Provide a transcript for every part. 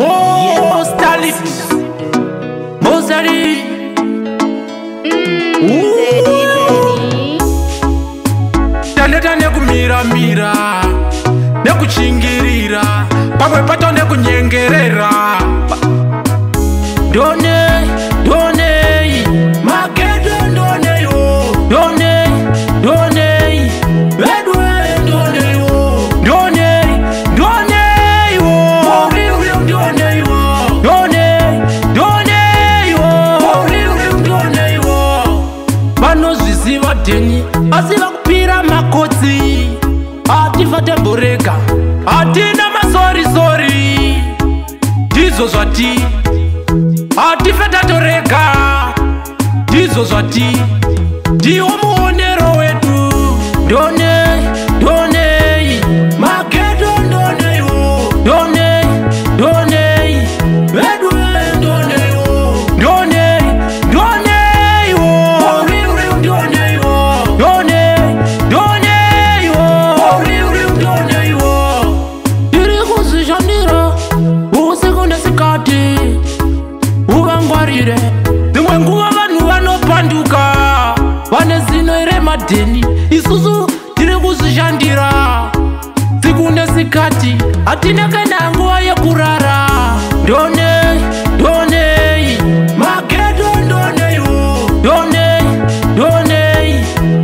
Mostali Mostali Taneta nekumira mira, nekuchingirira, pamwe pacho nekunyengerera. Ndone, ndonei, magedo ndoneiwo. Ndonei, ndonei, vedwe ndoneiwo. Ndonei, ndoneiwo, uriuri ndoneiwo. Ndonei, ndoneiwo, uriuri ndoneiwo. Vanozviziva dheni, asi vakupira makotsi. Hatifa temboreka, hatina masorisori. Ndizvo zvati, hatife tatoreka. Ndizvo zvati, ndiwo muonero wedu. Ndonei, ndonei, magedo ndoneiwo. Ndonei, ndonei, vedwe ndoneiwo. Ndonei, ndoneiwo, uriuri ndoneiwo. Ndonei, ndoneiwo, uriuri ndoneiwo. Ndiri kuzvishandira usiku nesikati, uvangwarire. Dzimwe nguva vanhu vanopanduka, vane zino remadheni. Isusu tiri kuzvishandira siku nesikati, hatina kana nguva yekurara. Ndonei, ndonei, magedo ndoneiwo. Ndonei, ndonei,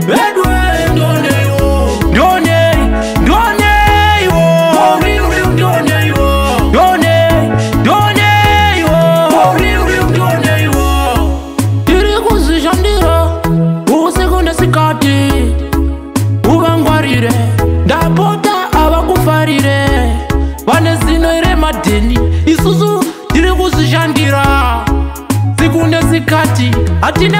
vedwe ndoneiwo. Ndonei, ndoneiwo, uriuri ndoneiwo. Ndonei, ndoneiwo, uriuri ndoneiwo. Tiri kuzvishandira usiku nesikati, uvangwarire. Ndapota avakufarire, vane zino remadheni. Isusu tiri kuzvishandira siku nesikati, hatina